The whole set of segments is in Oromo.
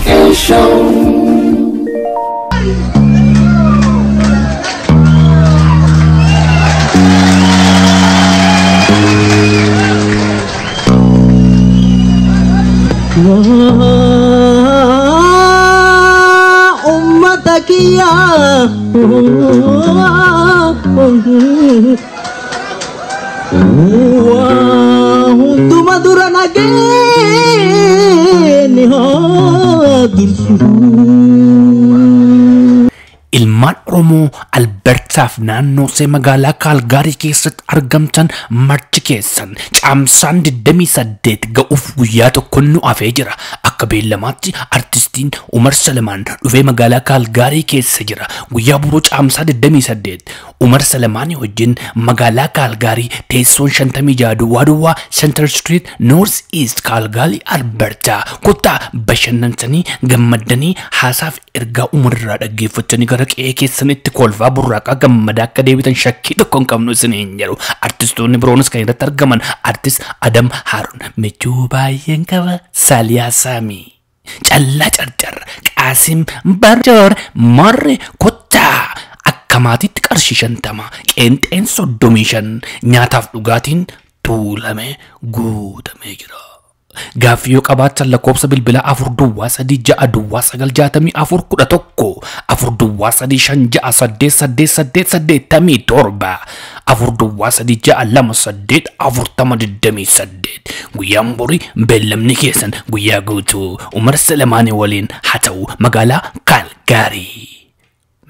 Shankee Show. أمتك يا hunduma dura nageenyi haa dursu. Ilmaan Oromoo Albertaaf naannoo see magaalaa Kaalgaarii keessatti argamtan marti keessan caamsaan 28 ga'uuf guyyaa tokko nu hafee jira. Akka beellamaatti artistiin Umar Salamaan dhufee magaalaa Kaalgaarii keessa jira. Guyyaa boruu caamsaa 28 Umar Salamaanii wajjin magaalaa Kaalgaarii teessoon 56 duwwaa duwwaa Center Street North East Kaalgaarii Albertaa kottaa bashannantanii gammaddanii haasaaf ergaa Umarraa dhaggeeffachanii gara qe'ee keessanitti kolfaa burraaqaa gammadaa akka deebitan shakkii tokko hin qabnu isiniin jedhu. Artistoonni biroonis kan irratti argaman artist Adam Haarun, Michuu baay'een qaba, Saaliyaa Saamii, Callaa Carcar, Qaasim Barjoor, Morre kottaa akka maatiitti qarshii 50, qeenxeen 35, nyaataaf dhugaatiin tuulamee guutamee jira. Gaaffii yoo qabaattan lakkoofsa bilbilaa 4 duwwaa 3 6 duwwaa 9 64 11 4 duwwaa 3 5 6 8 8 8 87 4 duwwaa 3 6 2 8 40 28. Guyyaan borii beellamni keessan guyyaa guutuu Umar Salamaanii waliin haa ta'u magaalaa Kaalgaarii.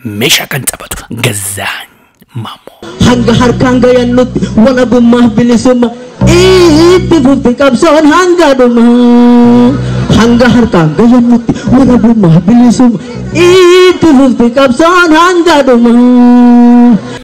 Meeshaa kan taphatu Gazzaan Maamoo. Hanga harkaan gayannutti walabummaa bilisummaa itti fufti qabsoon hanga dhumaa. Hanga harkaan gayannutti walabummaa bilisummaa itti fufti qabsoon hanga dhumaa.